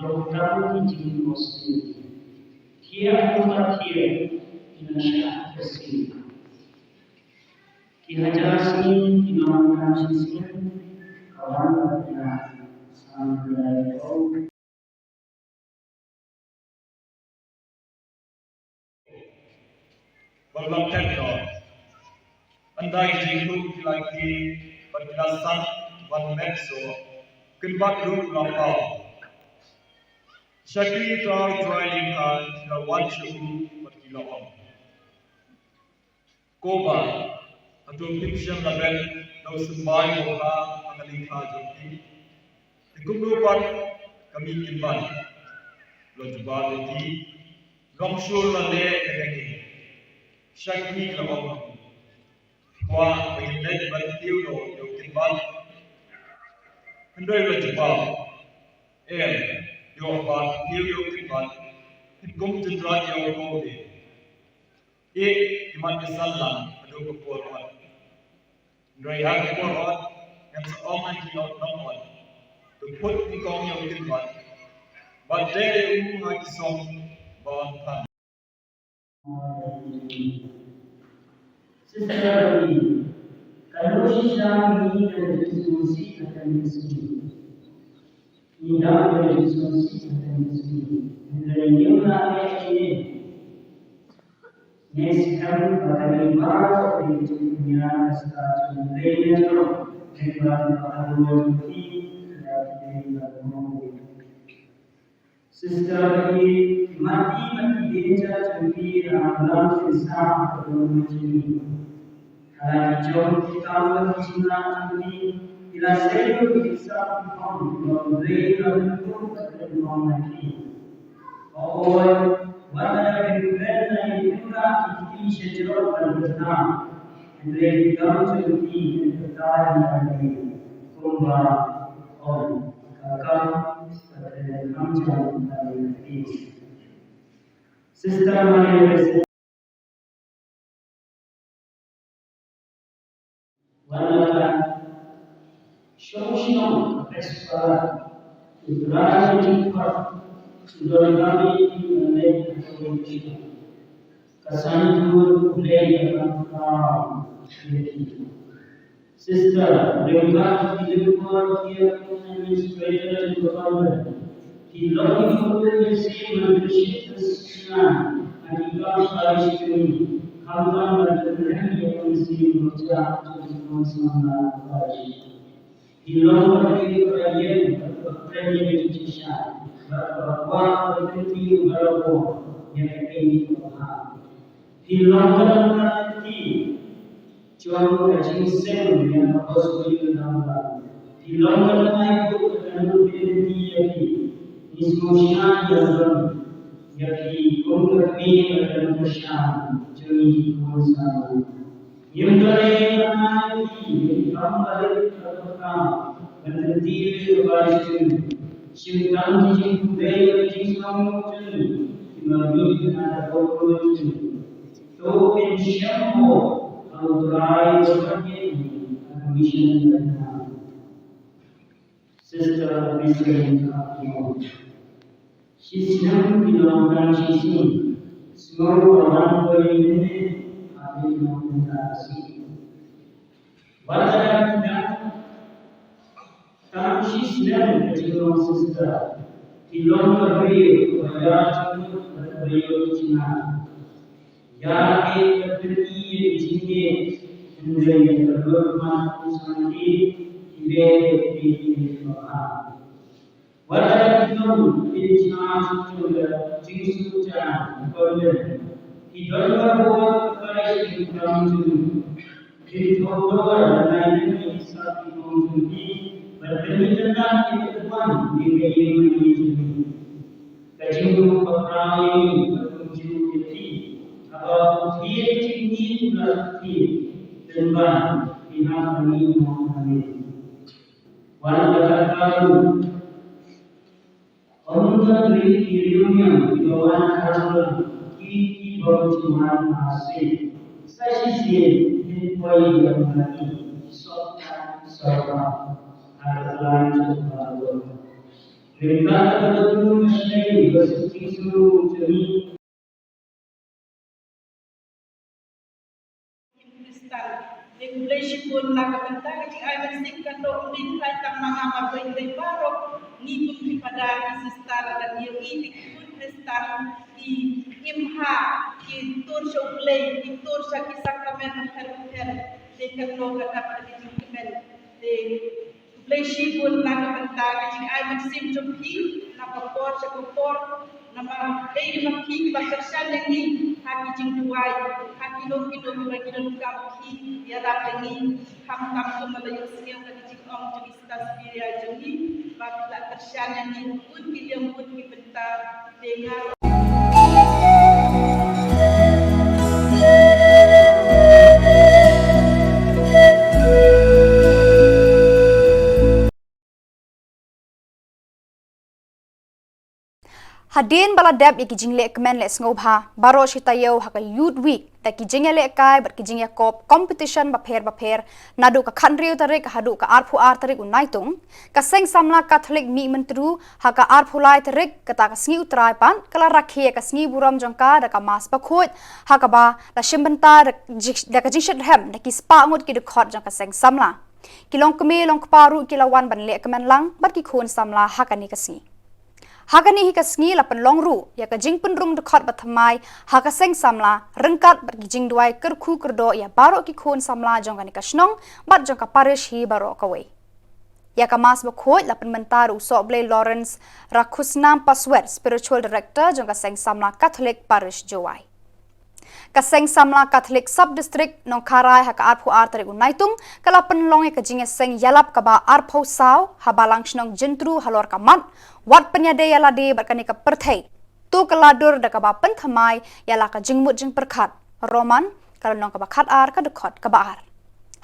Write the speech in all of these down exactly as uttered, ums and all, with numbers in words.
Lo ka ki jingmosni. Ki ïa ka ki ïa ki na sha ka sini. Ki hajar sngi ki nongkam shisien ka wan ka pynah sang ka lai ko. Ba la phet noh. Ynda ki jingkhup ki la ki ban ki la sah ban met soh. Kynbat ruh la paw. Sha ki trai trai lyngkha ki la wan sha u bad ki la ong. Ko Bah, hato phim shym la bet da u symbai mo ha ka lyngkha jong phi? Te kumno pat ka mih kynbat? La jubab ïa ki, long shuh la leh ïa kane. Sha ki la ong, kwah ba ngin leit ban kiew noh ïa u kynbat. Hynrei la jubab, Em, ïoh ba ïoh ïoh ki ban, ki kum tynrai ïoh ko de. E, ki mat ki san lang, adu ka por wan. Ndrei ha ka por wan, ngan sa ong ha ki ot nong wan. Tu put ki kong ïoh ki ban. Ba de u ha ki song, ba wan tan. Sister Lee, kano shisha ngi dang sngewsih ha ka mynsiem? Ngi dang sngewsih ha ka mynsiem. Hynrei ngim lah leh ei ei. Next time, ba ka dei baroh ka jingkñia ka stad jong U Blei na jrong, hynrei ba ka dei baroh ka jingkñia ka stad jong U Blei. Sister Lee, mati mati dei jait jong phi, ram lam shisha ka dei jong phi. Hala ki jong ki kam ka ki jinglah jong phi, ki la seiñ ki sap ki phong, ki long rei la pynkup ka pynlong na ki. O oi, wat la pynkup na ki pynkup ki ki sha jrong ka pynkup. Hynrei ki kam jong ki pynkup na ki kumba ong ka kam ka pynkup jong ka pynkup. Sister Maria Reza. Wan la ka shong shnong ka Presbyterian, u Trai u jingpyrkhat, u don kane u leh ka shong shnong. Ka san dur u leh ka kam ka ïa ki. Sister, ryngkat ki lyngkor ki administrator jong ka convent, ki long ki kynhun mynsiem ban pynshit pynshngaiñ ha ki kam parish jong ngi, khamtam ban pynrem ïa ka mynsiem bakhuid jong ki khun samla parish. Ki long ki kynhun ba ïeng bad ba kren ïa ka jingshisha bad ba kwah ban kyntiew barabor ïa kaei kaba bha. Phi long ka nongkynti jong ka jingseng ïa ka gospel ka nonglam. Phi long ka nongai buh ka nongkynti ïa phi. Ngi sngewsih ïa ka don ïa phi kum ka kmie ka nongkyrshan jong ngi ki khun samla. Ngim dei ban ai ïa phi ïa ki kam barit kaba kyrpang ban kyntiew ïa ka barit jong ngi. Shim tang ki jingkhublei ïa ka jingsngewnguh jong ngi kiba mih na ka bor jong ngi. To pynshem mo ha U Trai uba ïeit ha ka mission jong ngi. Sister Christine Kapino. Shisnem ki long tang shisnem, sngew ba wan poi mynne ha ki long tang shisnem. Wat la ki dang tang shisnem ka jinglong sister, ki long ka briew ba ïa jingmut bad ka briew jingngeit. Ïa ki ka pyrthei ïa ki jingeh, hynrei ka lut mat u sangti, ki leh ki pyrthei ki ba bha. Wat la ki nong ki jingeh jong ka jingsuk jang ka leh, ki don ka bor ka parish ki kam jong ki. Ki thok dor na ngi ki sap ki kong jong ki. Bad ki tendang ki tuan ki ka ïing ka ïing jong ki. Ka jingduk bakla ïa ngi, ka jingduk ïa ki. Haba u thied jingim la thied, pynban ki hap ngi mo ngi. Wan ka kata ruh. Ym don ri ki riewniam kiba wan ha ram ki kiba u jingwan ha sien. Sa shisien kin poi ïa ngi ki sop ka sop ka ha ka klan jong ka ruh. Ryngkat ka bynta u Messiah ba suk jingsngew jong ngi. Khristan. Te khublei shibun na ka bynta ka jingai mynsiem ka doh u dei tang ma nga marwei dei baroh ngi kum ki phadar ki sister lada ngi ïohi ki khun Khristan ki im ha ki tur sha U Blei ki tur sha ki sakramen bapher bapher. Te ka doh ka dap ka jingkmen. Te Khublei shibun na ka bynta ka jingai mynsiem jong phi na ka por sha ka por, namar dei ma phi kiba kyrshan ïa ngi ha ki jingduwai, ha kino kino kiba ngi donkam phi ïarap ïa ngi, khamtam kumba la ïohsngew ka jingong jong i Sister Spiria jong ngi ba phi la kyrshan ïa ngi bun ki liang bun ki bynta. Te nga Hadien ba la dep ïa ki jingleh kmen leh sngewbha baroh shi taïew ha ka Youth Week da ki jingïalehkai bad ki jingïakop competition bapher bapher, naduh ka khathynriew tarik haduh ka arphew ar tarik u Naitung, ka Seng Samla Katholik Mihmyntdu ha ka arphew lai tarik, kata ka sngi U Trai pat, ka la rakhe ïa ka sngi burom jong ka da ka Mass bakhuid, ha kaba la shim bynta da, da ka jingshitrhem da ki spah ngut ki dkhot jong ka Seng Samla. Ki longkmie longkpa ruh ki la wan ban leh kmen lang bad ki khun samla ha kane ka sngi. Ha kane hi ka sngi la pynlong ruh ïa ka jingpynrung dkhot bathymmai ha ka Seng Samla, ryngkat bad ki jingduwai kyrkhu kyrdoh ïa baroh ki khun samla jong kane ka shnong bad jong ka parish hi baroh kawei. Ïa ka Mass bakhuid la pynmynta da u Sohblei Lawrence Rakhusnam Paswer, Spiritual Director jong ka Seng Samla Katholik Parish Jowai. Ka Seng Samla Katholik Sub District Nongkharai ha ka arphew ar tarik u Naitung, ka la pynlong ïa ka jingïaseng ïalap kaba arphew saw ha Balang Shnong Jyntru halor ka mat, wat pynïadei ïalade bad kane ka pyrthei. To ka la dur da kaba pynthymmai ïa la ka jingmut jingpyrkhat. Roman, ka lynnong kaba khatar, ka dkhot kaba ar.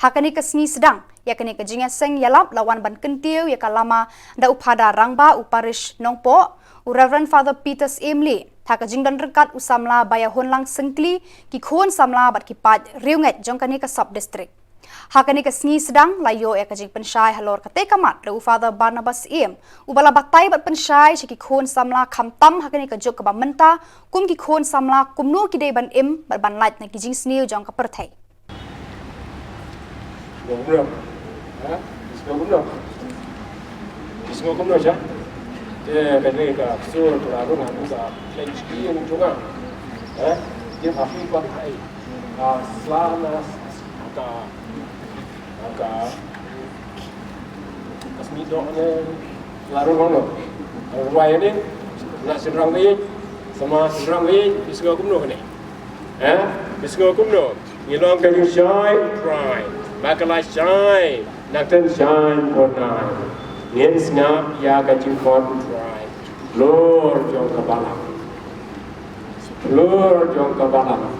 Ha kane ka sngi sdang ïa kane ka jingïaseng ïalap, la wan ban kyntiew ïa ka lama da u Phadar Rangbah u parish Nongpoh, u Reverend Father Peter Syiem Lee, ha ka jingdon ryngkat u samla Baïahunlang Syngkli, ki khun samla bad ki paid riewngeit jong kane ka sub district. Ha kane ka sngi sdang la ïoh ïa ka jingpynshai halor katei ka mat da u Father Barnabas Syiem, uba la batai bad pynshai sha ki khun samla khamtam ha kane ka juk kaba mynta, kum ki khun samla kumno ki dei ban im bad ban lait na ki jingsniew jong ka pyrthei. Sngewbha kumno? Ha? Sngewbha kumno? Sngewbha kumno sha? Te kane ka sur ka la rung ha ka khlei ki ïing jong nga. Ha? Ïa ka fi ka ai. Ka sla na ka, ka, ka smi dok ne la rung no. Rwai ne. Na shnong ïing. Sama shnong ïing. Sngewbha kumno kane? Eh? Sngewbha kumno? Ngi long ka jingshai, Trai. Ba ka la shai. Nangta shai, Trai. Ngin sngap ïa ka jingkhot, Trai. Hlur jong ka balang. Hlur jong ka balang.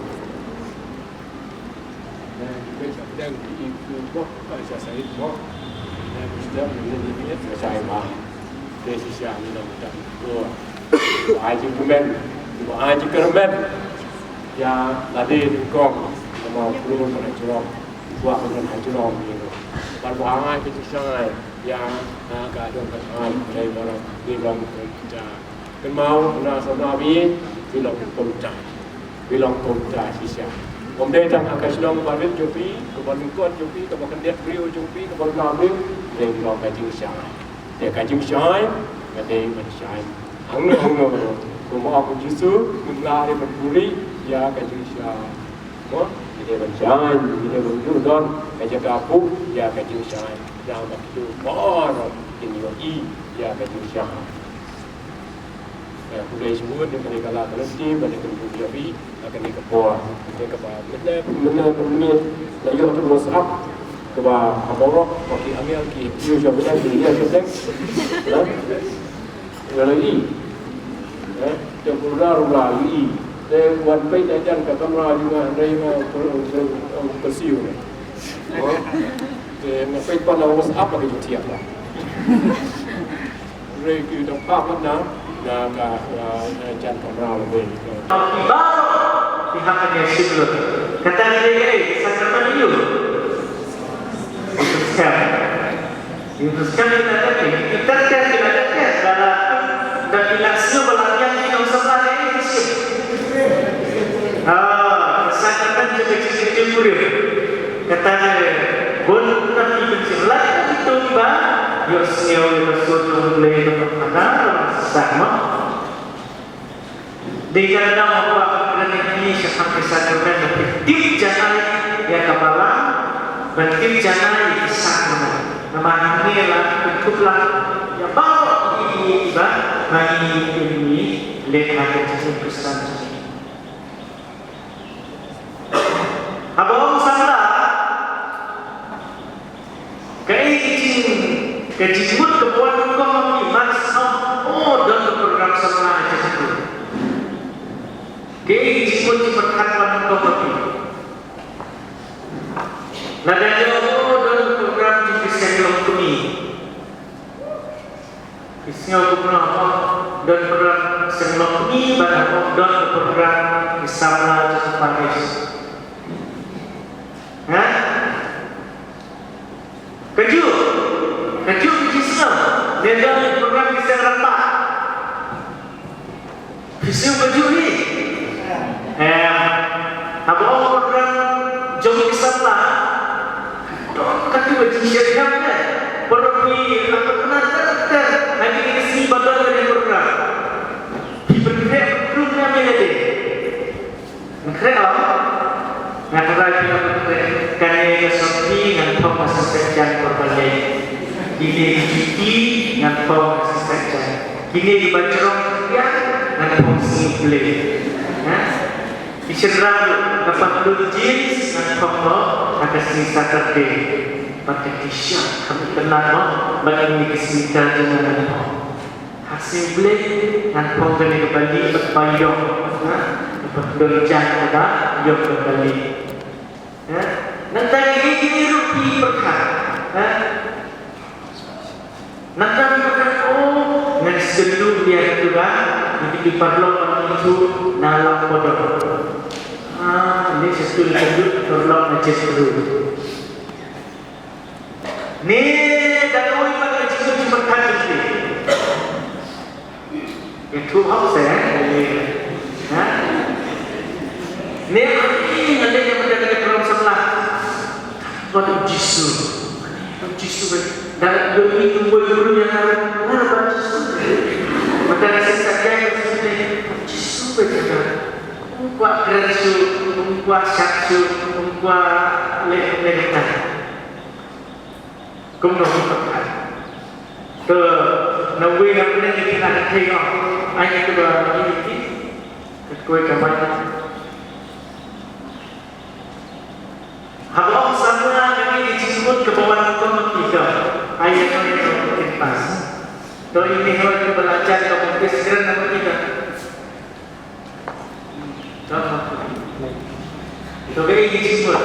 Shai ba. Te shisha ngi long tam ko. Ba ai jingkmen, ba ai jingkyrmen. Ïa lade nyngkong, namar u briew u don ha jrong, u kwah u don ha jrong ïa u. Bad ba ai ka jingshai ïa, na ka don ka ai, dei ba ngi long kumta. Kynmaw na samla phi, phi long kumta. Phi long kumta shisha. Ym dei tang ha ka shnong barit jong phi, kaba lyngkot jong phi, kaba kyndit briew jong phi, kaba lyngkot briew, dei long ka jingshai. Te ka jingshai ka dei ban shai hangno hangno ruh. Kumba ong u Jisu, ngim lah re ban puri ïa ka jingshai. Mo, ngi dei ban shai, ngi dei ban ïoh don ka jaka buh ïa ka jingshai. Ïa ba kito baroh kin ïohi ïa ka jingshai. Ïa, khublei shibun ïa kane ka lad ka lynti ba la kyntu ïa phi ha kane ka por. Kane kaba mynne mynne mynne la ïoh tu WhatsApp kaba ha Morocco ba ki Amel ki ïoh sha Bidang ki ïoh sha Bidang. Ïa la i. Ïa, te pura rula i. Te wan peit da jan ka kamra jong nga, hynrei nga pyrsiu ne. Te nga peit pan la WhatsApp ba ki ju thiah la. Hynrei ki dang phah pat na, na ka, na, na jan kamra lawei. Ki baroh ki hap ban ïa shim lut. Kata ka dei ka dei sakramen ïa u. Ïa u Khristan. Ïa u Khristan ïa u Khristan ïa u Khristan ïa u Khristan. Da la, da ki la siew ba la biang ki nongsamla ïa u Khristan. Ah, sakramen jong ka jingim jong u briew. Kata ka dei bun na ki mynsiem lait na ki tu ba ïohsngew ïa ka sur jong U Blei ba ka phana ba ka sah ma. Dei ka daw ba ka kren ïa kine shaphang ki sakramen ba ki tip janai ïa ka balang, ba tip janai ïa ki sakramen. Namar hangne la ki tip la ïa baroh ki, ki ba ma ngi ngi leh ha ka jingim Khristan jong ngi. Haba ong samla, kaei ka jing, ka jingmut kaba wan nyngkong ha phi, man sngap, oh, don ka program samla ha jaka tu. Kaei ka jingmut jingpyrkhat wan nyngkong ha phi? Lada ïoh, oh, don ka program jingpynshitom kumne. Phi sngew kumno, don program Seng Lokmi ba la don ka program ki samla jong ka parish. Ha? Kajuh, kajuh ki jingsngew. Ne don ki program ki seng rangbah. Phi sngew kajuh hi. Em, haba ong program jong ki samla, don katu ka jingsheptieng ne. Para phi, la pynbna ter ter ha kine ki sngi ba don kane ka program. Phi pynkhreh pynkrung ne ïa lade. Pynkhreh ong. Nga tharai phi la pynkhreh. Kane ka sotti ngan phong ha seng Saitjaiñ por balei. Kine ki juti ngan phong ha seng Saitjaiñ. Kine ki ba jrong ïa ngan phong sngi Blei. Ha? Ki shynrang ruh, ka patlut jeans ngan phong mo ha ka sngi Saturday. Bad ka T-shirt, kham itynnad mo, bad kine ki sneaker jong ngan phong. Ha sngi Blei ngan phong kane ka bali bad ba ïong, ha? Bad don jaiñ kaba ïong ka bali. Ha? Nangta kine kine ruh phi pyrkhat, ha? Nangta phi pyrkhat, oh, ngan sngewthuh ïa kito ba, ïa kito paralok ba ngi ithuh na Lak Podor. Ah, ne sngewthuh ïa kito paralok na Jethro. Ne da kawei pat ka jingmut jingpyrkhat jong phi. Ïathuh hok se, ha? Ne, ani, ani, ne mynta ka program samla. Wat U Jisu. U Jisu, da ïohi u wei u briew ïa nga, nga ba Jisu. Mynta ka shisha ka Jisu ne. U Jisu, ba ïa nga. Um kwah kren shuh, um kwah shad shuh, um kwah leh leh leh. Kumno ki pyrkhat. Te na wei na pdeng ki na ka thei ong. Ai ka ba ni ki. Ka koi ka bai. Haba ong samla kane ka jingmut kaba wan kum ki ka. Ai ka ni ka kin pas. To ini hoi ka belajar ka mungkin segera na ki ka. Ka jingmut.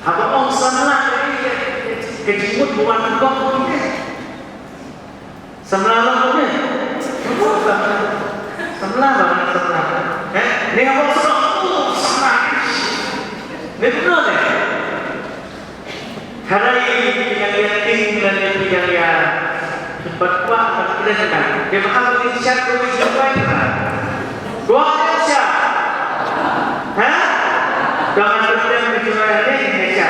Haba ong samla ka jingmut ba wan kong. Samla lah ne. Samla lah, samla. Eh, ni haba ong samla. Samla. Ni betul ni. Hynrei phi dang ïa ting lane phi dang ïa sympat kwah ban kren, dei ba ka mut shisha ka mut jingkwah ka. Kwah shisha. Ha? Dang ïa kren ka jingkwah ne shisha.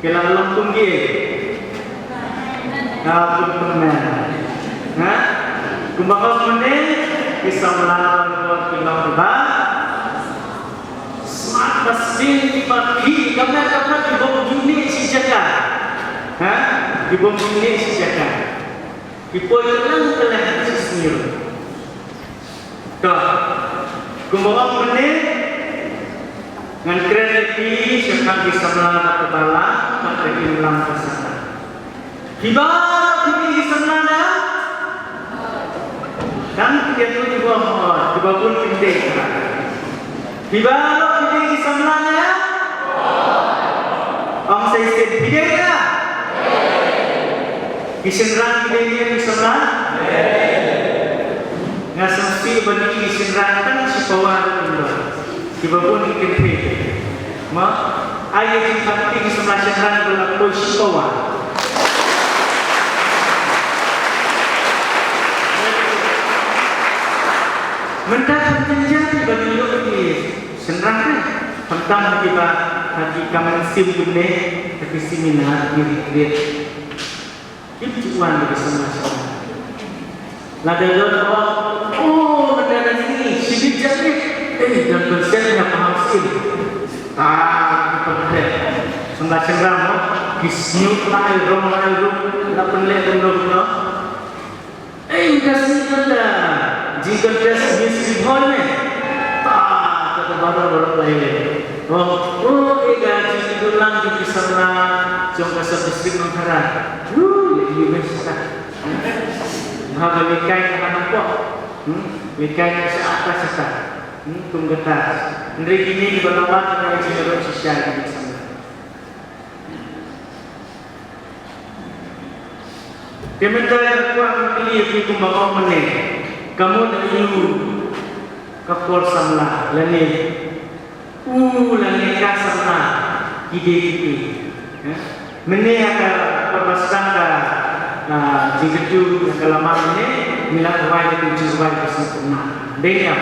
Ki la long kum ki. Ka kum kum men. Ha? Kumba ong mynne, ki samla ki long kiba smart, ba sdang, kiba phi, ka met ka met, ki bym ju ïeh shi jaka. Ha? Ki bym ju ïeh shi jaka. Ki poi kylleng kylleng shi sngi ruh. To, kumba ong mynne, ngan kren ïa phi shaphang ki samla ba balang bad ka imlang ka sahlang. Phi baroh phi dei ki samla ne em? Tang ki ïa phi, kiba, kiba bun kim dei. Phi baroh phi dei ki samla ne em? Ong sa shisien, phi dei ne em? Ki shynrang ki dei ne em ki samla? Nga sngewsih ba dei ki shynrang tang shi pawa ruh kim don. Kiba bun ki kynthei. Mo? Ai ïa ki, ki samla shynrang ba la poi shi pawa. Mynta khamtam jait ba ngi ïoh ki shynrang, khamtam ha kiba, ha ki kam mynsiem kumne, ha ki seminar, ki retreat. Kim ju wan ki samla shynrang. Lada don, oh, oh, mynta ka sngi, shibit jait, eh, don konsert na Pahaw Syiem. Ah, ki pyntrei. Samla shynrang, no? Ki sñiuh lai, rong lai, rong, la pynleh, rong, rong, no? Ei, ka sngi kata, jingkyntas Miss Ri Bhoi ne. Ta, kata baroh baroh lai le. Oh, oh, eh, ka jingdulang jong ki samla jong ka sub district Nongthyra. Huh, leh ïa u best kata. Bha ba lehkai ka hana pok. Hmm, lehkai ka sha ata sha ta. Hmm, kum kata. Hynrei kine kiba la wan na ka jingïaroh shisha ki samla. Te mynta nga kwah ban kylli ïa phi kumba ong mynne. Ka mut aïu ka por samla lane u lane ka samla ki dei ki phi. Eh? Mynne ha ka por ba sdang ka, ah, jingkyrkhu ka lamar mynne, ngi la rwai ka jingrwai ka sngewtynnat. Dei ne em?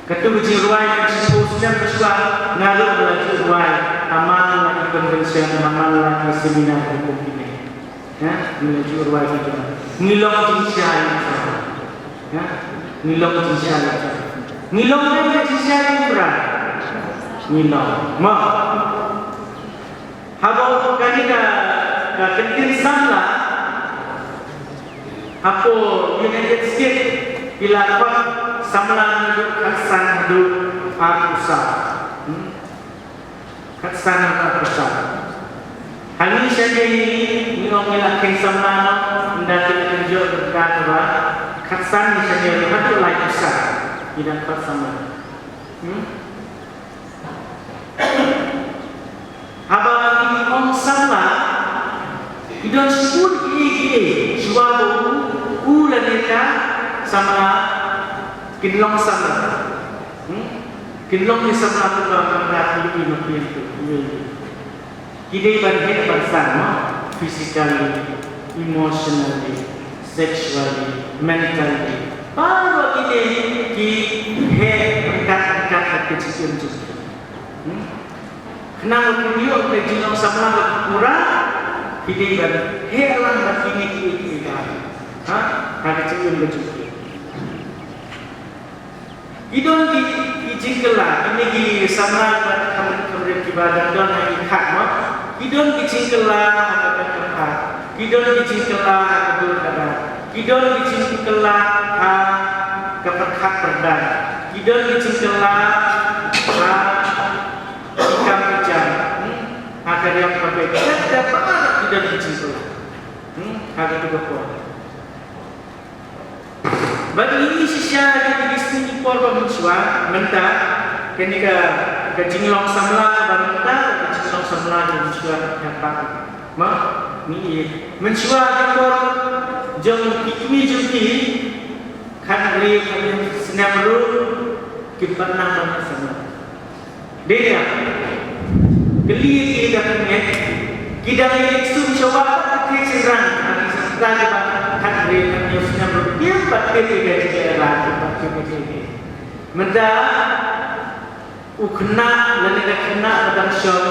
Katto ka jingrwai ka jingpynshlur ka shuwa, nga ruh nga la ju rwai, ha man la ki convention, ha man la ki seminar kum kine. Ha? Nga la ju rwai ki jingr-, ngi long jingshai. Ha? Ngi long jingshai. Ngi long jingshai. Ngi long. Mo. Haba kane ka, ka kyntien samla, hapoh United States, ki la khot samla naduh khatsan haduh arphew saw. Hmm? Khatsan haduh arphew saw. Hangne sha ngi, ngi ong ngi la kheiñ samla noh, ynda ki la kynjoh ka kaba khatsan, ngi sha ngi haduh laiphew saw. Ki dang khot samla. Hmm? Haba ngi ong samla, ki don shibun kiei kiei, shuwa ba u, u lane ka samla kin long samla. Hmm? Kin long ki samla kumba nga la kylli ma phi hangto. Ki dei ban heh ban san, mo? Physically, emotionally, sexually, mentally. Baroh kine ki heh ryngkat ryngkat bad ka jingim jong ki. Hmm? Khnang ba kin ïoh ka jinglong samla ba pura, ki dei ban heh lang bad kine kiei kiei. Ha? Ha ka jingim ka jong ki. Ki don ki, ki jingkylla, kine ki samla ba kham, kham rit kiba dang don ha ki khad, mo. Ki don ki jingkylla ha ka pyrkhat. Ki don ki jingkylla ha ka dur ka dar. Ki don ki jingkylla ha ka pyrkhat pyrdan. Ki don ki jingkylla ha ki kam ki jam. Hmm? Ha ka riam ka beit. Ki don ki jingkylla. Hmm? Ha ka tu ka por. Bad ngi shisha ha kine ki sngi ki por ba mynshuwa, mynta, kane ka, ka jinglong samla ba mynta, ka jinglong samla ba mynshuwa ka pat. Ma, ngi, mynshuwa ki por jong ki kmie jong ki, khathynriew, khathynriew snem ruh, kim pat nang ban samla. Dei ïa kylli ki da pynngeit, ki dang ïa leit sum sha wah bad ki shynrang, ha ki sangta kiba khathynriew khathynñiew snem ruh kim pat tip ïa ka jingïalang, kim pat tip ïa ka jingïalang. Mynta u khynnah lane ka khynnah ka dang shong,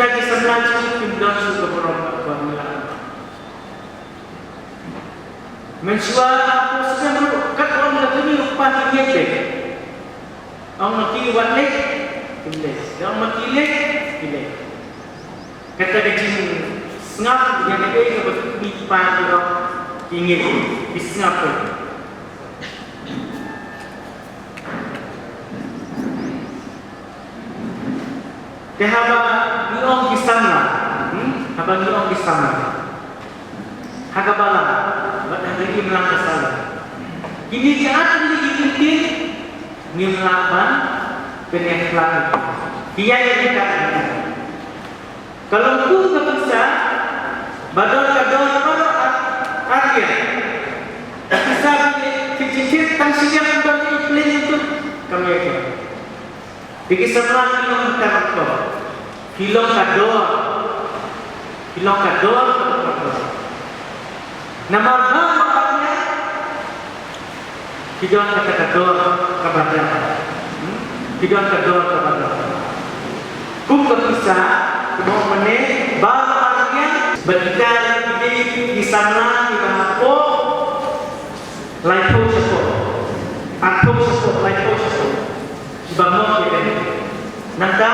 kita ki samla jong ngi kim don shuh ka burom ka akor, ngi la ong. Mynshuwa hapoh snem ruh kat ong la kmie u kpa ki ngeit te. Ong ma ki wat leit, kim leit. Ong ma ki leit, ki leit. Kata ka jingsngap ïa kaei kaba ki kmie ki kpa ki ong ki ngeit, ki sngap te. Te haba ngi ong ki samla, hmm? Haba ngi ong ki samla ha ka balang bad ha ka imlang ka sala, kine ki artylli ki kyntien ngim lah ban pynïakhlad. Ki ïaid ïa ka, ka long kum ka pisa ba don ka dor baroh ar, ar liang. Ka pisa ba ngi thied thied tang shiliang, don i plane, kam ïa ka. Te ki samla ki long ka dor, ki long ka dor, ki long ka dor. Namar ba, ba, ba ki don kata ka dor kaba dang. Hmm? Ki don ka dor kaba dang. Kum ka pisa, kumba ong mynne, ba, ba, ba ki, ba kita ki dei ki samla kiba hapoh laiphew shapoh, arphew shapoh, laiphew shapoh. Kiba mut ïa kane. Nangta,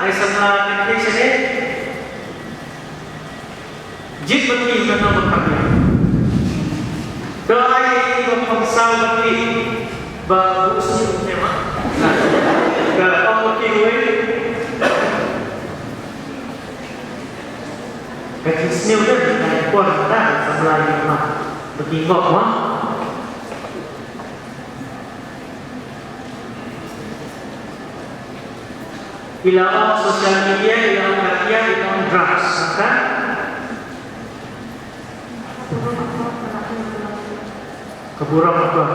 ngai samla kynthei shane. Jied bad ki, mano ba kham ïa. To ai ïa ki ba kham saw bad ki ba buh sniew ne ma. Ka ong bad ki ruh. Ka jingsniew te ka por ta samla ïa ma. Ba ki ngop ma. I la ong social media, i la ong katia, i la ong drugs, kan? Ka burom akor.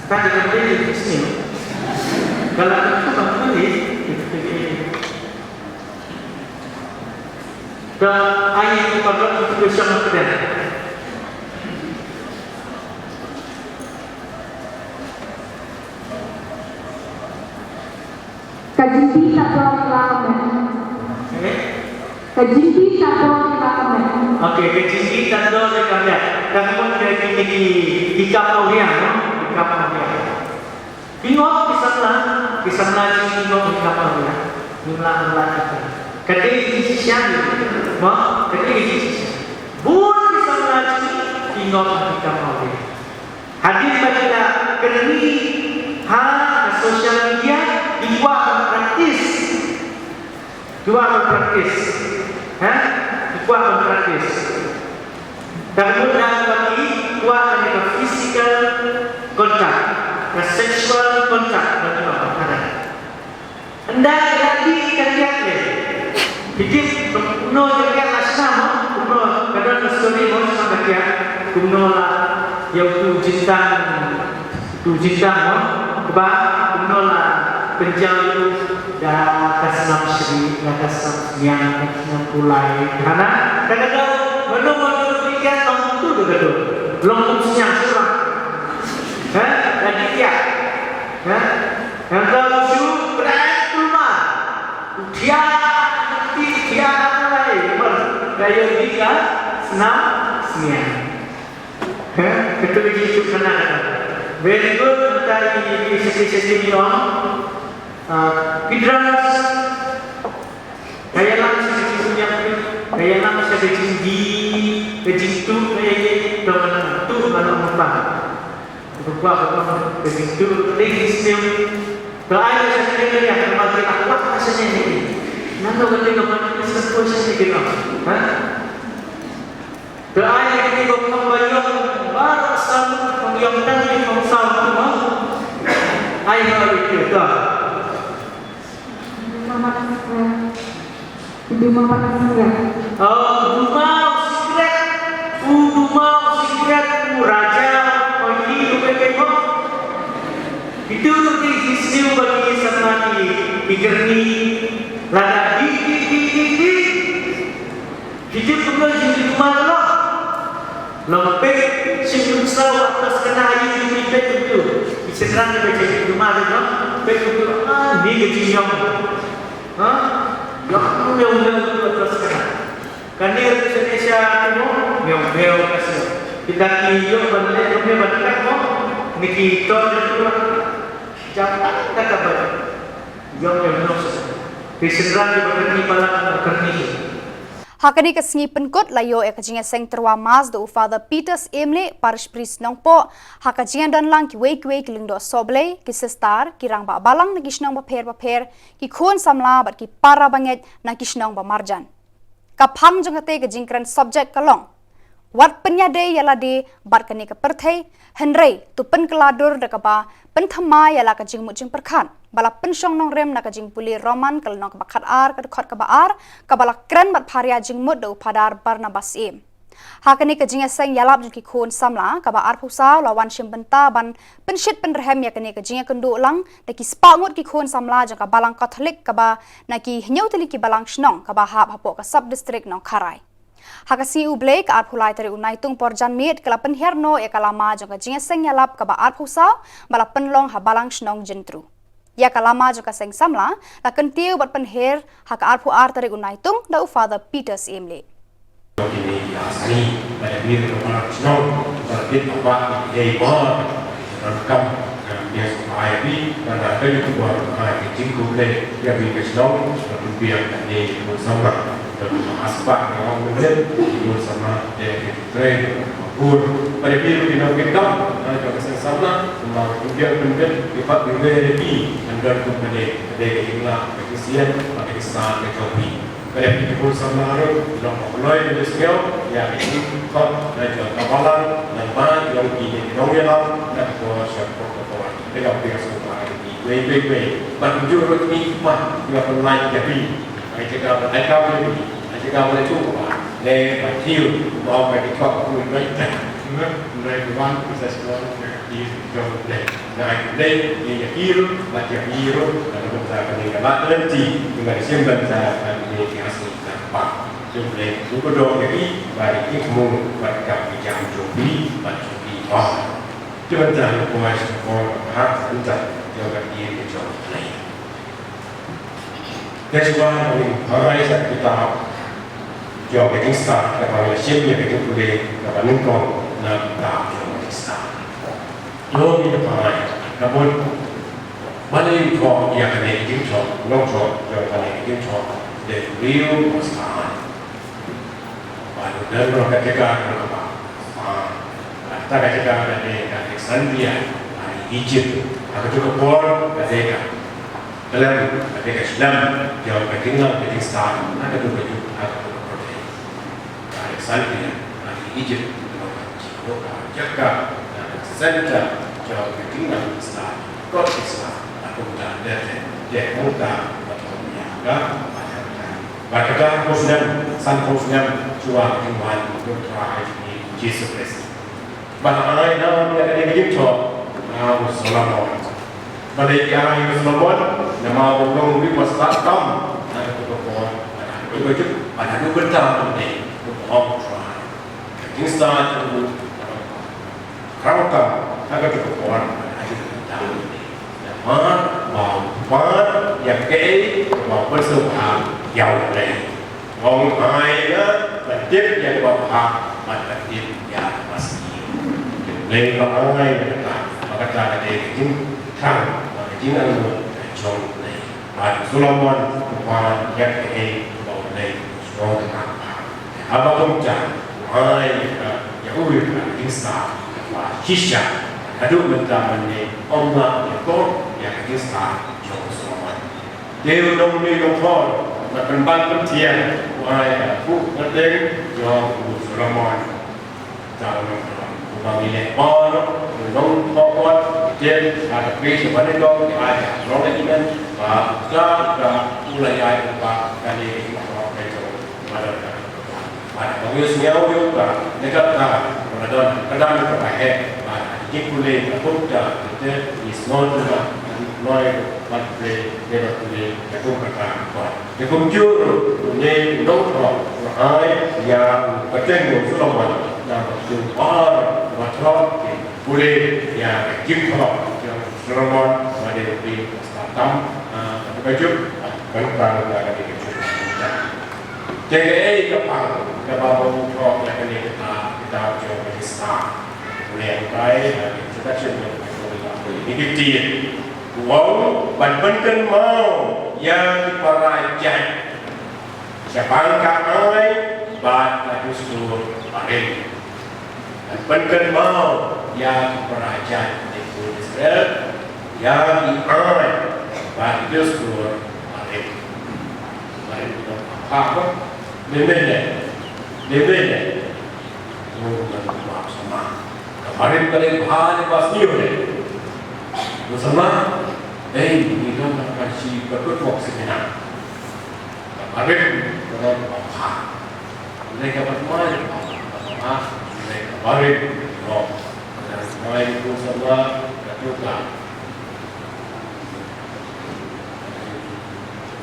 Kata ka dei ka sniew. Ka la ka ka ba ka dei. Ka ai ka ba ka ka shong ka dei. Ka jingpyndonkam ïa la ka met. Eh? Ka jingpyndonkam ïa la ka met. Okay, ka jingpyndonkam ïa la ka met. Ka mut ka ki, ki, ki, ki kam awria, no? Ki kam awria. Ki ngop ki samla, ki samla jong ngi ki ngop ki kam awria. Ngim lah ban lait kata. Ka dei ka jingshisha. Mo, ka dei ka jingshisha. Bun ki samla jong ngi ki ngop ki kam awria. Hadien ba ki la kynriah ha ka social media, ki kwah ban practice. Kwah ban practice. Ha? Kwah ban practice. Tang mut na ka baki kwah ka physical contact, ka sexual contact ban ïa ka. Ynda ka dei ka kiad ne. Phi tip kumno ka kiad la shisha mo, kumno ka don ka story mo shisha ka kiad, kumno la ïa utu u jingtang, utu u jingtang mo, kaba kumno la pynjaw ïa u da ka snam shri, da ka snam sniang, da ka snam kulai. Hana, ka ka dei, mano mano ki kiad long tu ka dei. Long kum sniang shuwa. Ha? Ka dei kiad. Ha? Ngan tau shu bret kulmar. Thiah, ti thiah, ai, mer. Ka ïoh di ka snam sniang. Ha? Kata lagi shu kena kata. Very good, kata i, i, seki, seki ni ong. Ah, Pidras. Ka ïalam sha ka jingïap, ka ïalam sha ka jingdi, ka jingtuh, ka ïa, ïa, tu, tu, tu, tu, tu. Ka kwah ka kwah ka jingtuh, ka dei jingsniew. Ka ai ka sha ka dei ka ïa ka ma ki la kwah ka sha ne ne. Nang ka dei ka ma ki sa kwah sha ne ki la. Ha? Ka ai ka dei ka kwah ba ïong ba sa kwah ïong tang ki kwah sa tu ma. Ai ka dei ka. Duma panas singkat. Oh, duma singkat. U duma singkat, u raja, oh, ini lu pepe kok. Itu di sini bagi sama di, di Gerni. Lada di, di, di, di, di. Kita pun jin duma lo. Long pek, sing dum sa wa tas kena ayu jin pek tu. Isenran ni baca duma lo. Pek tu, ah, ni ke jin yong. Ha? Ïa, meo meo tu terus kena. Kane tu sene sha tu mo, meo meo kasi. Kita ki ïoh ban leh, meo ban kat mo, ni ki tor tu mo. Jangan kata banyak. Ïoh meo meo sasa. Ki sendran di bakat ni palat, bakat ni. Ha kane ka sngi pynkut la ïoh ïa ka jingïaseng tyrwa Mass da u Father Peter Syiem Leh, Parish Priest Nongpoh, ha ka jingdon lang kiwei kiwei ki lyngdoh sohblei, ki sister, ki rangbah balang na ki shnong bapher bapher, ki khun samla bad ki para bangeit na ki shnong ba marjan. Ka phang jong kata ka jingkren subject ka long, wat pynïadei ïa lade bad kane ka pyrthei, hynrei to pynkylla dur da kaba pynthymmai ïa la ka jingmut jingpyrkhat. Ba la pynshong nongrim na ka jingpule Roman ka lynnong kaba khatar ka dkhot kaba ar, kaba la kren bad pharia jingmut da u Phadar Barnabas Syiem. Ha kane ka jingïaseng ïalap jong ki khun samla kaba arphew saw la wan shim bynta ban pynshit pynrhem ïa kane ka jingïakynduh lang da ki spah ngut ki khun samla jong ka Balang Katholik kaba na ki hynñiew tylli ki balang shnong kaba hap hapoh ka sub district Nongkharai. Ha ka sngi U Blei ka arphew lai tarik u Naitung por janmiet ka la pynhiar noh ïa ka lama jong ka jingïaseng ïalap kaba arphew saw ba la pynlong ha Balang Shnong Jyntru. Ïa ka lama jong ka seng samla la kyntiew bad pynhiar ha ka arphew ar tarik u Naitung da u Father Peter Syiem Leh. Kine ki asni, ba da bir ka mar shnong, ba da bit ka ba ki ei bor, ran kam, ka bias ka ai bi, ba da ka yu bor, ka ai ki jingkhublei, ïa bi ka shnong, ba da biang ka ne, ba samra, ba da aspa, ka ong ne, ba samra, de ki trei, ba kur, ba da bir ki nong ki kam, ba da ka seng samra, ba da biang pynbit, ki ba bi re ki, and then company, de ki ingla, ki sian, ba ki sa, ki kopi. Ba dei ki khun samla ruh, long ba kloi ki sngew ïa ki jingkhot na jong ka balang, nangba long ki nongïalam na ka por sha ka por. Dei ka pyrshah ba ki wei wei wei. Bad kumjuh ruh ki kpa ki ba pynlait ïa phi. Ai jaka ba ai ka ba phi. Ai jaka ba tu ba. Ne ba tiu ba ba ki khot ba phi. Nai wan ki sa sngewbha ïa ki jong Blei. Nai Blei ïa ki ruh ba ïa ki ruh. Nai ba ta ka ne ka ba lenti. Nai ka sim ban ta ka ne ki asli. Ba, jong Blei, u kordor ïa ki, ba ïa ki khmu, ba ka ki jam jong ki, ba jong ki. Oh. Jong ka jam jong Blei, jong ka jam jong Blei. That's why we memorize that kitab. Jong ka jingstad, ka ba ïa shim ïa ka jong Blei, ka ba nyngkong, na kitab jong ka jingstad. Long ïa ka ba ïa, ka bun. Ba ïa ka jingthoh, ïa ka ne jingthoh, long thoh, ïa ka ne jingthoh, de riu ba stad. Ba don ka jaka ka ba. Ba ta ka jaka ka dei ka Alexandria, ka Egypt. Ka tu ka por ka dei ka. Khlem ka dei ka shlem jong ka jingnang ka jingstad ha ka dur ka juk ha ka dur ka pyrthei. Ka Alexandria ha Egypt, ka long ka jaka ka center jong ka jingnang ka jingstad. Kot Islam ha kumta dei te dei kumta ba ka ïa ka ba ka ba ka hapdeng san phew snem shuwa ka jingwan u Trai Jisu Khrist. Ba ai na ïa ka dei ka jingthoh na u Solomon. Ba dei ka ai u Solomon, namar u long uwei uba stad tam na ka por, na ka por, ba na ka bynta u dei u ong Trai. Ka jingstad u khraw tam ha ka por, na ka bynta u dei. Namar ba u pan ïa kaei kaba pynsngewbha ïa u Blei. Ong ai ïa ka tip ïa kaba bha bad ka tip ïa kaba sniew. Lei ba ong ai ïa kata ba kata ka dei ka jingthrang bad ka jingangnud ka jong u Blei. Bad u Solomon u pan ïa kaei kaba u Blei u sngewtynnat bha. Haba kumta u ai ïa ka ïa u ïa ka jingstad kaba shisha. Haduh mynta mynne ym lah ïa ka ïa ka jingstad jong u Solomon. Te u nongmih nongkhor, ba pynban pynthiang, u ai ka buh kyrteng jong u Solomon. Te u nongkhor, uba ngi leh baroh, u nongkhor, te, ha ka pris ba ne dong, te ai ka rong agreement, ba ka, ka, u la ïai, ba kane ka jingkhor ka jong, ba don ka. Bad ba ngi sngew ïa u ba, ne kata, ba don ka dang ka ba heh, ba ki pule ka kumta, te, is not enough, noi, ba pule, ne ba pule, ka kum kata, ba. Te kumjuh, ne, nongkhrong, ai, ïa, ka teng, Solomon, na ba tu, ba, ba throk, pule, ïa, ka jingkhrong, ïa, Solomon, ba de, ba de, ba tam, ah, ba ka juk, ba ka juk, ba ka juk. Te kaei ka pang kaba u thoh ïa kane ka kitab jong ka Esther. Lehkai ha ka introduction jong ka Bible. Ni ki tied. U ong ban pynkynmaw ïa ki para jait shaphang ka aiñ bad ka dustur barim. Ban pynkynmaw ïa ki para jait ki khun Israel ïa ki aiñ bad ki dustur barim. Barim ki dong pha pha. Leh leh leh. Leh leh leh. Ka barim ka dei bha ne ka sniew ne. Ka sama. Ei, ngi dang ka shi ka kut wok seminar. Ka barim ka dei bha. Ngi ka bat mai bha. Ka sama, ngi ka barim. Ka sama, ka tu ka.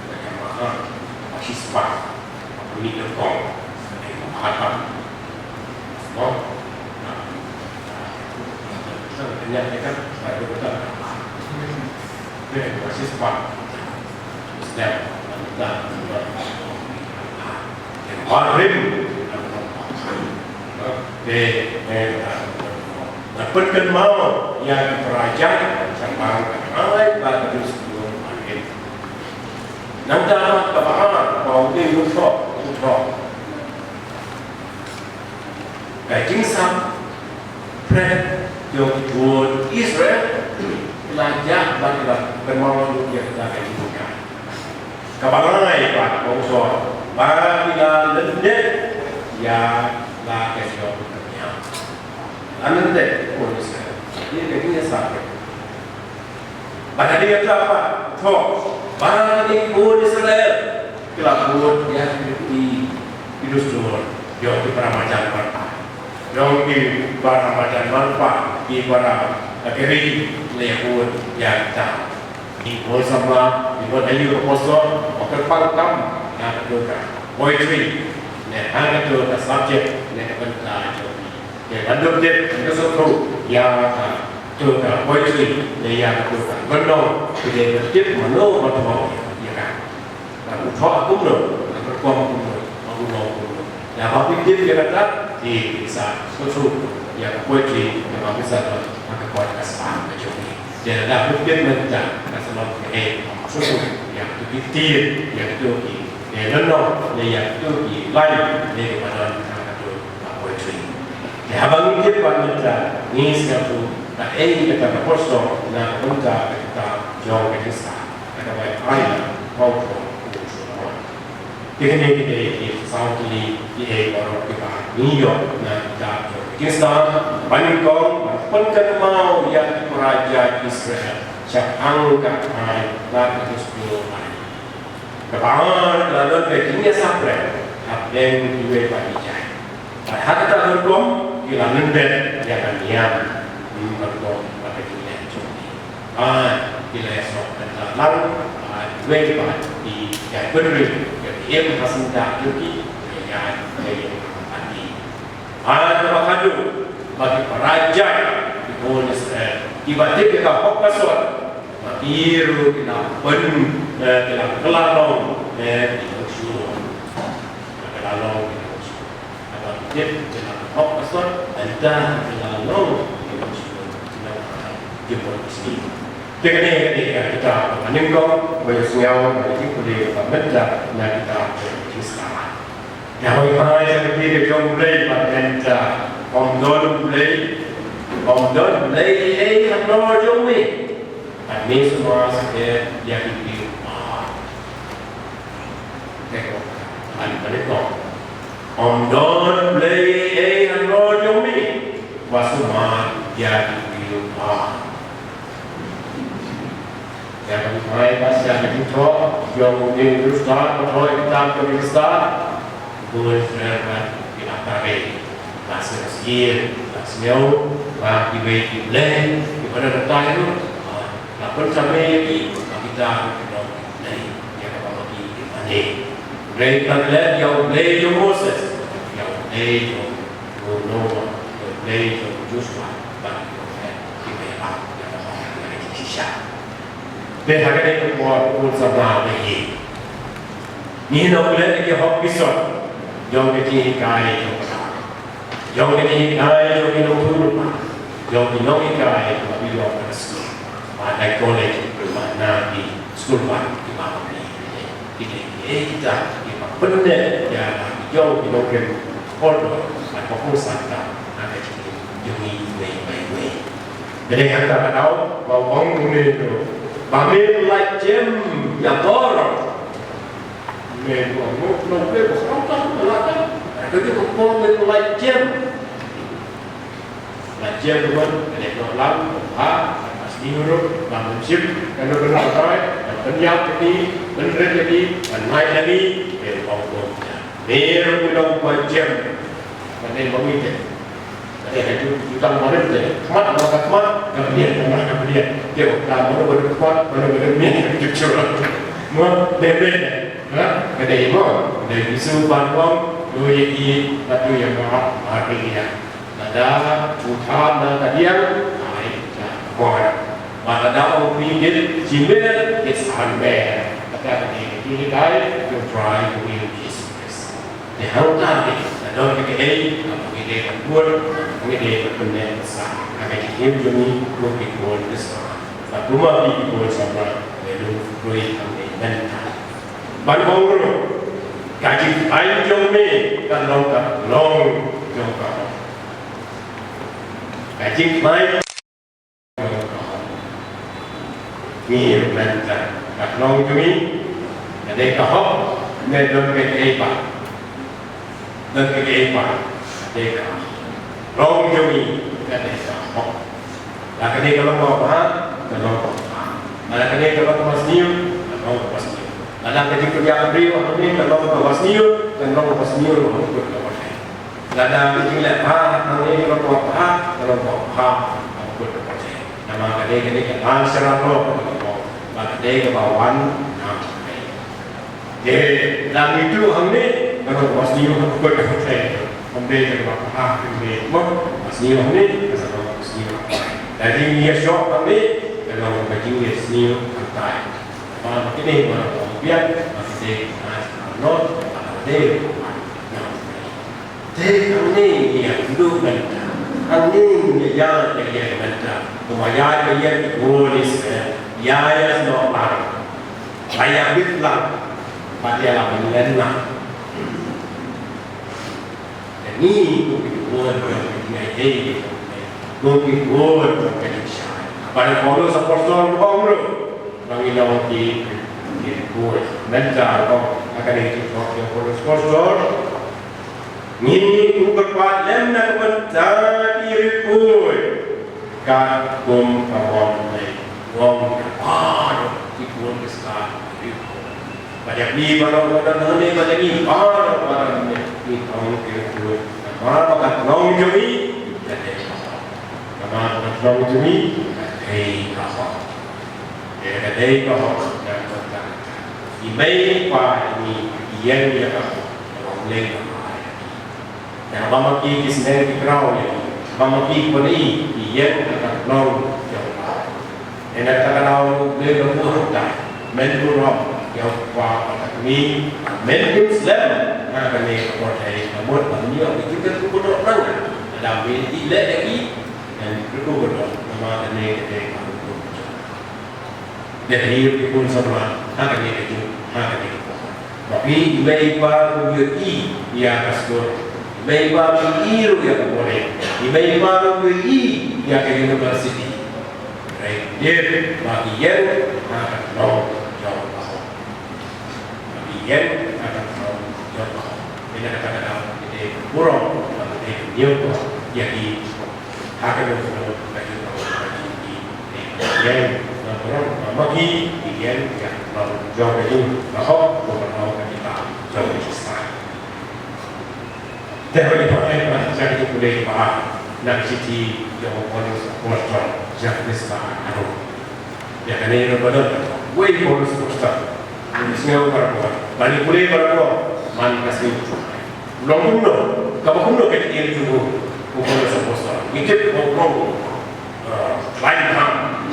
Ka sama, ka shi spa. Ka ni ka kong. Ka ni ka batam. No? Ban pynkynmaw ïa ki para jait shaphang ka aiñ bad ka dustur barim. Nangta kaba ar, kaba u dei u thoh, u thoh. Ka jingsngewbha jong ki khun Israel, la jah bad la kynmaw ïa kata ka jingkyrkhu. Kaba lai bad ka usor, ba ki la lyndet ïa la ka jong ka miang. La lyndet ki khun Israel. Ïa ka jingïasabit. Bad hadien kata pat, thoh, ba ki khun Israel ki la bud ïa ki, ki dustur jong ki para marjan marpa. Jong ki para marjan marpa, ki para, eh, ki ri, la ïa bud ïa kita. Ki bun samla, ki bun ayu ka poso, ka pang kam, na ka poetry, ne ha ka subject, ne ka bynta jong ki. Te ban dup tip, ban dup sngewthuh ïa kato ka poetry, ne ïa kato ka lynnong, te dei ban tip mano ba thoh ïa ka. Ban u thoh kumno, ban perform kumno, ban u long kumno. Ïa ba phi tip ïa kata, te phi sa sngewthuh ïa ka poetry, ïa ba phi sa don ha ka kot ka spah ka jong phi. Te lada phi tip mynta, ka sa long kaei, sngewthuh ïa kato ki ktien, ïa kato ki Te lynnong, ne ïa kato ki lain, ne ki ba don ha kato ka poetry. Te haba ngi tip ba mynta, ngi sngewthuh kaei kata ka poetry na ka bynta ka kitab jong ka jingstad. Kata bai ai la, kau ko, ko, ko. Te kine ki dei ki saw tylli ki ei baroh kiba ngi ïoh na kitab jong Khristan, ba nyngkong, ban pynkynmaw ïa ki para jait Israel shaphang ka kynhun na ka Gospel. Kaba ar ka la don ka jingïasaphriang hapdeng kiwei pat ki jait. Bad ha kata ka rukom ki la lyndet ïa ka niam, hmm, ka rukom bad ka jingleh jong ki. Bad ki la ïasoh bynta lang, bad kiwei pat ki ïai bynriew ïa ki im ha syndah jong ki, ïa ïa ïa ïa ïa. Bad kaba khadduh, ba ki para jait, ki khun Israel, kiba tip ïa ka hok ka sot, ba ki ruh ki la pyn, eh, ki la kylla long, eh, ki nongshun. Ka la long ki nongshun. Kaba tip ïa ka hok ka sot, ynda ka la long ki nongshun, ki nongshun. Te kane ka dei ka kitab kaba nyngkong, ba ïohsngew, ba ïohi pule, ba mynta na kitab jong Khristan. Ïa hoi hai ïa ka kti ka jong U Blei bad mynta, ym don U Blei, ym don U Blei ei ei halor jong me. Bad me sumar sa ïa ki briew. Te ko, bad bad ko. Ym don Blei ei ei halor jong me, ba sumar ïa ki briew. Ïa ka mai ba sia ka jingthoh jong u New Jerusalem, ka thoh ïa ka kitab jong u Khristan. Bun sien ba ki la tari, la sien sien, la sien ba ki wei ki blei ki ba da tari tu. La pun same ki ba kita ki dong blei ïa ka ba ki mane. Blei ka blei ïa u Blei jong Moses, ïa u Blei jong u Noah, ïa u Blei jong u Joshua, ba ki ba ki ba ïa ka ba ki shisha. Te ha kane ka por un sa ba ba hi. Ngi nong leh ki hok ki sot jong ka jinghikai jong ka. Jong ka jinghikai jong ki nongthoh lypa. Jong ki nonghikai jong ka skul. Ba dei college ba na ki skul ba ki ba ki. Ki dei ki kita ki ba pynleh ïa ki jong ki nongrim. Hol ba ka pun sa ka. Na ka jingim jong ngi wei wei wei. Ka dei kata ka daw ba u ong u ne tu ba me lait jem ïa bor. Me tu ong no no me ba ka ka la ka. Ka dei ko me lait jem. Lait jem tu man ka dei ko lam ha. Mas ni huru ba men sim ka no ka no ka. Ban ïap ni ban ret ni ban nai lagi. Me ong ko. Me ruh u long ba jem. Ka dei ba ngi te. Ka dei ha ju ju tang ba rim te. Khmat ba ka khmat ka pdiat ka khmat ka pdiat. Te ka ba rim ba rim khmat ba rim ba rim miet ka ju ju. Mo dei dei. Ha? Ka dei mo. Ka dei bisu ban wang. Lu ye i batu yang ba ha ka ia. Lada u than na ka diang. Ai ka khmat. Ba lada ong phi git jimer git san mer. Kata ka dei ka dei ka dei. Ka dei ka dei. Te hangta te ka don ka kaei kaba ngi dei ban bud, kaba ngi dei ban pynneh basa ha ka jingim jong ngi kum ki khun Khristan. Bad kumba ngi ki khun samla ngi dei ban pyrshang ban ong ruh ka jingkhlaiñ jong me ka long ka long jong ka. Ka jingkhlaiñ Ngi ruh mynta ka long jong ngi ka dei ka hok ne don kaei pat. Don kaei pat ka dei ka long jong ngi ka dei ka hok. La ka dei ka long kaba bha ka long kaba bha. La ka dei ka long kaba sniew ka long kaba sniew. La ka dei ka long kaba sniew ka long kaba sniew. Lada ka jingleh bha hangne ka long kaba bha, ka long kaba bha, ka long kaba bha. Namar ka dei ka dei ka dang sera lo ka long kaba bha, ka dei kaba wan na ka dei. Te lada ngi tu hangne ka long kaba sniew ka long kaba bha. Hangne ka long kaba bha hangne mo kaba sniew hangne ka long kaba sniew. Lada ngi ïa shoh hangne ka long kaba jingleh sniew hangne. Ba kine ba biang ba kine ba not ba dei. Te hangne ngi ïa kynduh bynta, hangne ngi ïa ïa ïa bynta. Kumba ïa ïa ïa ki bun Israel ïa ïa snoh lang, la ïa bit lang, bad ïa la bynlen lang. Te ngi kum ki bun kum ki ïa ïa kum ki bun kum ki shai. Bad Paulus apostol u ong ruh. Ba ngi long ki, ki riewkhuid. Mynta ruh ha kane ka jingthoh jong u Paulus Apostol, ngi, u kyrpad lem na ka bynta ki riewkhuid katkum ka mon U Blei. U ong ïa baroh ki khun ki ksar ki riewkhuid. Bad ïa ngi baroh ba don hangne, bad ïa ngi baroh ba don hangne, ngi long ki riewkhuid. Namar ba ka tnat jong ngi ka dei ka hok. Namar ba ka tnat jong ngi ka dei ka hok. Ïa ka dei ka hok, ïa ka dei ka hok. I mei i pa i ïeng ïa ka hok, ïa ka hok lei ka hok. Ïa ka ba ma ki ki sneng ki kraw ïa ki. Ba ma ki ki bani ki ïeng ïa ka hok, ïa ka hok. Ïa ka hok lei ka hok hok ta. Men burom ïa u kpa bad ka kmie, men kim slem ha kane ka pyrthei, ka mut ba ngi ïoh ki jingkyrkhu ba doh nang. Lada men i leh ïa ki, men kyrkhu ba doh, namar kane ka dei ka hukum. Dei ïa ki khun samla ha kane ka juk, ha kane ka por. Ba phi i mei i pa ruh ïohi ïa ka stur. I mei i pa ruh ïohi ruh ïa ka por. I mei i pa ruh ïohi ïa ka university. Hynrei dei ba ki ïeng ha ka tnat jong ka hok. Ba ki ïeng ha ka tnat jong ka hok. Ïa kata ka daw ki dei burom, ba ki dei ñiewkor ïa ki. Ha kano kano ka jingkor ka jingkor. Ïa, na burom, ma ki, ïa, ïa, na jong ka jing, ka hok, ka hok ka kita, jong ka jingstad. Te ba ïa, ba ïa, ba ïa, jong ka jingpule ba, na ka shithi, jong u Paulus Apostol, jong ka jingstad, ano. Ïa kane ruh ba don, wei Paulus Apostol. Ngi sngew barabor, ba ngi pule barabor, man ka sngi. Long kumno, kaba kumno ka jingim jong u, u Paulus Apostol. Ngi tip ba u long, eh, khlaiñ bha,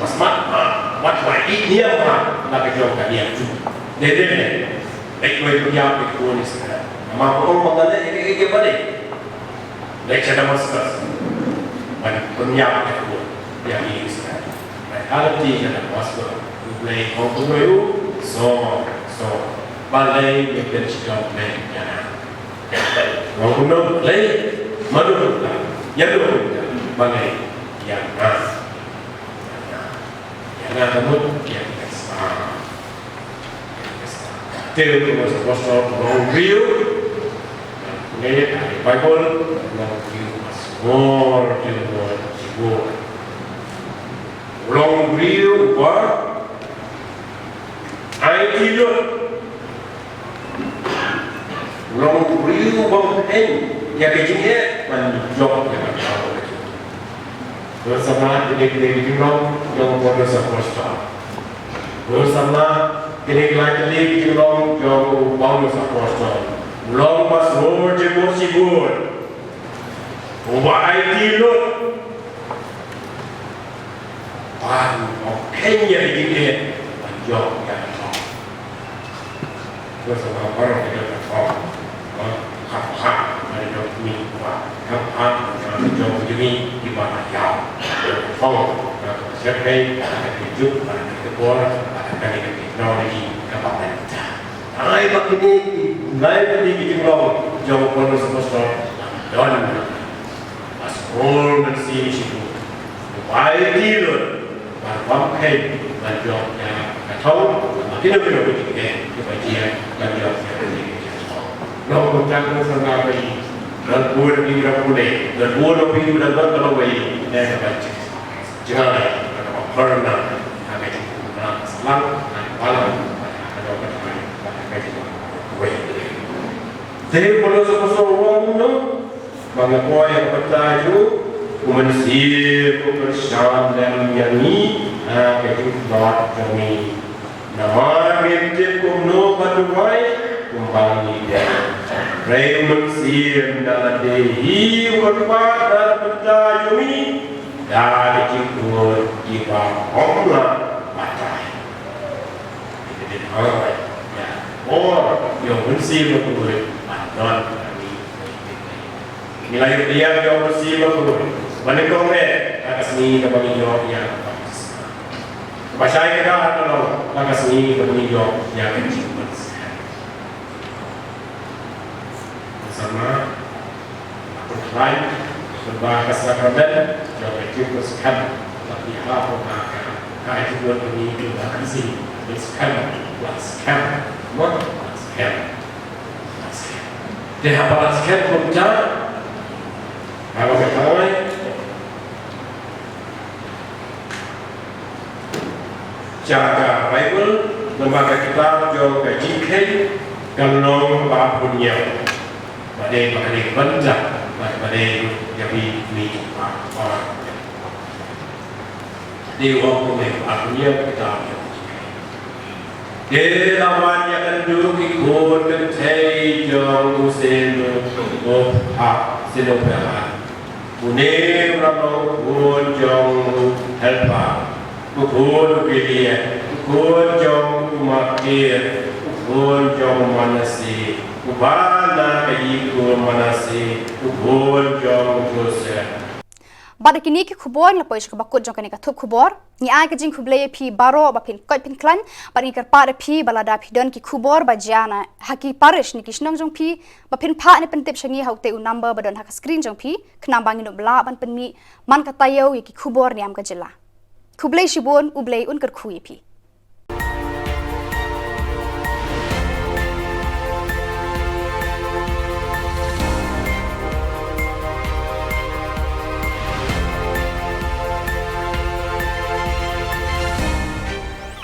u smat bha, wat la ïeit niam bha, la ka jong ka niam jong u. Dei dei ne, leit wei pynïap ïa ki khun Israel. Namar ba u ong ba ngan leit ïa ki, ïa ki ba dei. Leit sha Damaskus. Ban pynïap ïa ki, ïa ki Israel. Ban ha lynti sha Damaskus. U Blei u ong kumno ïa u, Saul, Saul. Balei me pynshitjoh me ïa nga? Ong kumno, Blei, mano ka, ïa no ka, balei ïa nga? Ïa nga ka mut, ïa nga ka sa. Te u Paulus Apostol u long u briew. Ngi ïa ka Baibl, u long u briew ba sngewbha, u long u briew ba aiti lut. U long u briew ba kheiñ ïa ka jingeh ban jop ïa ka jingeh. Bad samla kine ki dei ki jinglong jong u Paulus Apostol. Bad samla kine ki lai tylli ki jinglong jong u Paulus Apostol. U long ba sngewbha shibun. Uba aiti lut. Ban ong kheiñ ïa ka jingeh ban jop ïa ka thong. Bad samla baroh ki don ka thong. Kham kham ban jop ni ba kham kham ban jop jong ngi kiba la ïaw. Thong na ka sep hei ka juk ban ka bor ban ka ni ka technology kaba ban ta. Ai ba kini ngai ba kini ki jinglong jong u Paulus Apostol. Don. Ba sngewbha ban siew shibun. Ba aiti lut. Ba kham kheiñ ban jop ïa ka thong. Ba kino kino ki jingeh kiba jia ban jop ïa ka thong. Long kumta ko sa na ba i. Don bun ki ba pule. Don bun ki ba don ka lawei. Ne ka ba jia. Jngai ka ba pharna. Ha ka jingkhuslai slang. Ha ka balang. Ha ka jingkhuslai. Ha ka jingkhuslai. Te u Paulus u ong kumno? Ba nga poi ha ka bynta jong u, U Mynsiem u kyrshan lem ïa ngi ha ka jingtlot jong ngi. Namar ngim tip kumno ban duwai kumba ngi dei. Hynrei U Mynsiem da lade hi u kyrpad na ka bynta jong ngi da ki jingkut kiba ym lah batai. Ngi la ïoh ïa ka mynsiem bakhuid ban don ha ngi. Ngi la ïoh ïa ka mynsiem bakhuid ban nyngkong eh ha ka sngi kaba ngi ïoh ïa ka baptisma. Kaba shai kata ka long ha ka sngi kaba ngi ïoh ïa ka jingpynsngewsih. Sama, pynlait, pynbha ka sakramen jong ka jingpynsngewsih, la ki hap ha ka Ka ai ka word kane ka la ka sin, la skhem, la skhem, la skhem, la skhem. Te haba la skhem kumta, haba ka thangai sha ka Baibl, namar ka kitab jong ka Jingkheiñ, ka lynnong ba arphew hynñiew. Ba dei ba ka dei bynta, ba, ba dei ïa phi, phi, ba, ba. Dei wong kumne, ba arphew hynñiew ka kitab jong ka Jingkheiñ. Te la wan ïakynduh ki khun kynthei jong u Selo, u Pha, Selopehad. Une u la long u khun jong u Helpa, u khun u Gilead, u khun jong u Makir, u khun jong u Manase, uba na ka ïing u Manase, u khun jong u Joseph. Bad da kine ki khubor ngi la poi sha kaba kut jong kane ka thup khubor. Ngi ai ka jingkhublei ïa phi baroh ba phin koit phin khlaiñ, bad ngi kyrpad ïa phi ba lada phi don ki khubor ba jia na ha ki parish ne ki shnong jong phi, ba phin phah ne pyntip sha ngi ha utei u number ba don ha ka screen jong phi, khnang ba ngin ym lah ban pynmih man ka taïew ïa ki khubor niam ka jylla. Khublei shibun, U Blei un kyrkhu ïa phi.